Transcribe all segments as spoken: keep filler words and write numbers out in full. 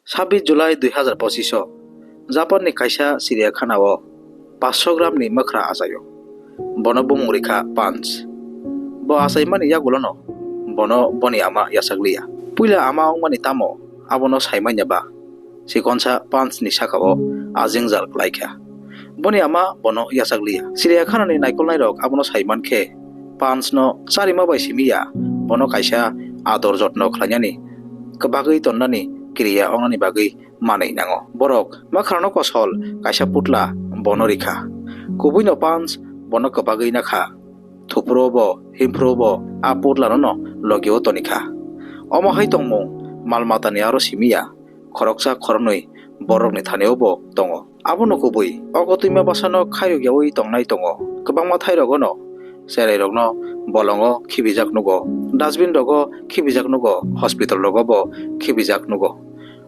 Sabbish July dui hazar pochisho Japanni kaisa chiriyakhana o paanch sho gram ni mwkhra achaio. Bono bumung rikha Panch. Bo achaimani yagulono bono boni ama yachakliya. Puila ama wngmani tamo abono saimanya ba? Chikonsa Panch ni sakao ajingjal klaikha. Boni ama bono yachakliya. Chiriyakhana ni naikolnairok abono saimankhe Panch no charima bai simiya, bono kaisa ador jotno khlainani, kwbagwi tonnani kiriya wngnani bagwi manwi nango. Borok mwkhrano kosol kaisa putla bono rikha. Kubuino Panch bono kwbagwi nakha. Thuphuru bo, himphuru bo a putlanono logio tonikha. Omo hai tongmung mal matani aro simiya, khoroksa khoroknwi borokni thanio bo tongo. Abono kubui, o kotwima bwsano khayokyaui tongnai tongo. Kwbangma thairogono cherairokno bolongo khibijak nugo, dustbin rogo khibijak nugo, hospital rogo bo khibijak nugo.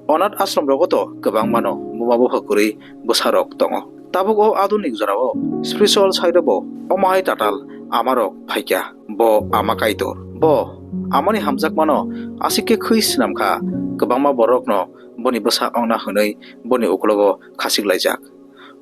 Onath ashram rogo to kwbangmano buma bupha kwrwi bwsarok tongo. Tabuk o adunik jorao spiritual side o bo omo hai tatal amarok phaikha. Bo ama Kaitor. Bo amani hamjakmano aswk khe khwi swnamkha, kwbangma borokno boni bwsa ongna hwnwi boni uklogo khachik laijak.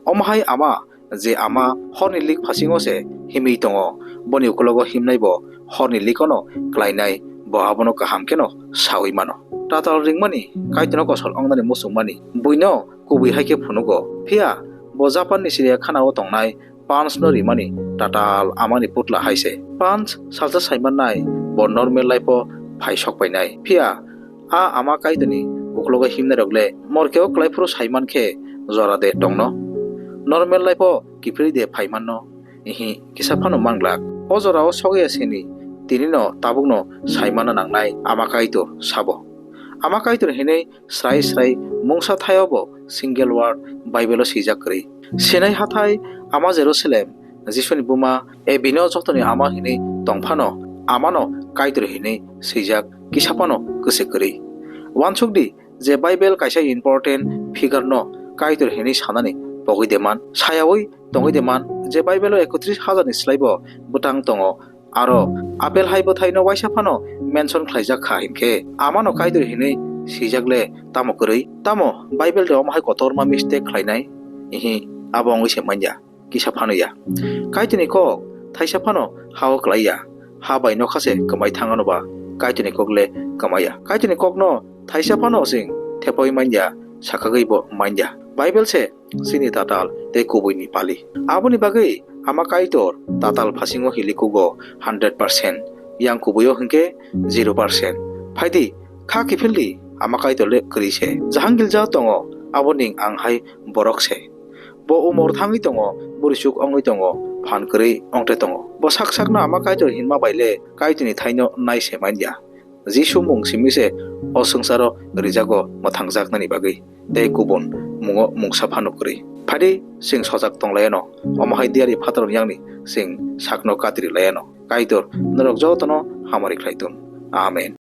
Omo hai ama, je ama horni lik phasingo se himwi tongo, boni uklogo himnai bo horni likono klainai, bo abono kaham kheno saui mano. Tatal ringmani Kaitorno kosol ongnani muchungmani buino kubui hai khe phunugo. Phiya bo Japanni chiriyakhana o tongnai Panch no rimani tatal amani putla hai se. Panch salsa saimannai bo normal life o phai sokpainai. Phiya a ama Kaitorni uklogo himnairok le morkeo klaiphuru saiman khe jora de tongno? Normal life o kiphilwi de phaimanno? Ihi, kisa phano manglak. O jorao sogwi ya sini, tinino tabukno saimanna nangnai ama Kaitor sabo. Ama Kaitor hinwi srai srai mungsa thaio bo single word Bible o swijak kwrwi. Sinai hathai ama Jerusalem, Jisuni buma, e bino jotoni ama hinwi tongphano, amano Kaitor hinwi swijak kisa phano kwswi kwrwi. Uansuk di, je Bible kaisa important figure no Kaitor hinwi sanani pogwi de man, sayaui tongwi de man, je Bible o ekotris hajar ni slai bo bwtang tongo, aro apple hai bwthai no waisa phano mention khlaijak kha hinkhe, amano Kaitor hinwi swijak le tamo kwrwi? Tamo Bible de omo hai kotorma mistake khlainai? Ihi, abo wngwi se manya, kisa phano ya. Kaitorni kok thaisa phano ha o klai ya, ha bai nokha se kwmai thangano ba Kaitorni kok le kwmai ya. Kaitorni kokno thaisa phano chwng thepoi manya, sakagwi bo manya. Bible se chini tatal tei kubuini pali. Aboni bagwi ama Kaitor tatal phasingo hilikugo hundred percent, yang kubuio hinkhe zero percent. Phaidi, kha kiphildi, ama Kaitor le kwrwi se. Jahangilja tongo, abo ning ang hai borok se. Bo umor thangwi tongo, bwrwichuk wngwi tongo, phan kwrwi wngte tongo. Bo sak sakno ama Kaitor hinma bai le Kaitorni thaino nai se manya. Jisu mung simi se o swngcharo rijago mwthangjaknani bagwi, tei kubun mungo mungsa phano kwrwi. Phaidi, chwng sojak tong lai anw, omo hai diyari phatarni yangni chwng sakno katri lai anw. Kaitor norok jotono hamari khlai thun. Amen.